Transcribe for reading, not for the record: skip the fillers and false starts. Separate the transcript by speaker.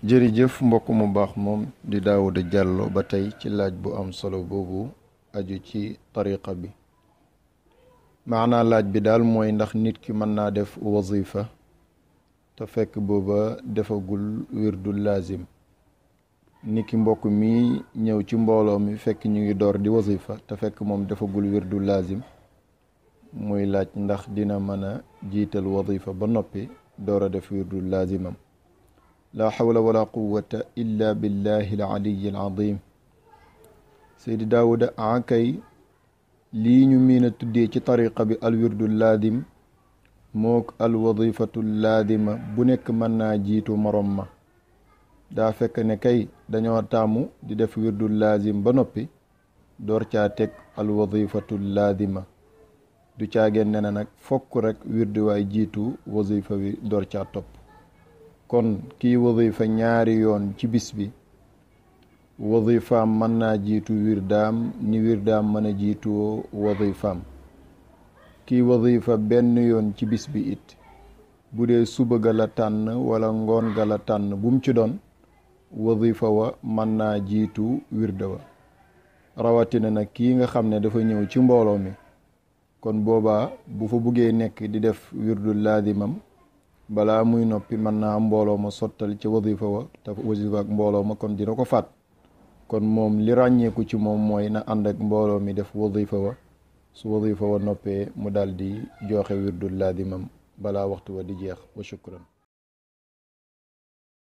Speaker 1: jërëjëf mbokk mu baax moom di Daawuda Jàllo ba tey ci laaj bu am solo boobu aju ci tariqa bi. maanaa laaj bi daal mooy ndax nit ki mën naa def wazifa te fekk booba defagul wirdul laazim. nit ki mbokk mi ñëw ci mbooloo mi fekk ñu ngi door di wazifa te fekk moom defagul wirdul laazim muy laaj ndax dina mën a jiital wazifa ba noppi door a def wirdul laazimam. la hawla wala quwwata illa billahi al-aliyyi al-azim. Seydi Daawuda akay lii ñu miin a tuddee ci tariqa bi alwirdul laazim mook alwadifatul laazima bu nekk mën naa jiitu morom ma. daa fekk ne kay dañoo taamu di def wirdul laazim ba noppi door caa teg alwadifatul laazima. du caageen ne na nag fokk rek wirdu waay jiitu wazifa bi door caa topp. kon kii wazifa ñaari yoon ci bis bi wazifaam mën naa jiitu wirdaam ni wirdaam mën a jiitoo wazifaam. kii wazifa benn yoon ci bis bi it bu dee suba ga la tànn wala ngoon ga la tànn bu mu ci doon wazifa wa mën naa jiitu wirda wa. rawatina nag kii nga xam ne dafa ñëw ci mbooloo mi kon boobaa bu fa buggee nekk di def wirdul laazimam balaa muy noppi mën naa mbooloo ma sottal ci wazifa wa te wazifa ak mbooloo ma kon dina ko faat. kon moom li ràññeeku ci moom mooy na ànd ak mbooloo mi def wazifa wa su wazifa wa noppee mu daal di joxe wirdul laazimam balaa waxtu wa di jeex. wa shukran.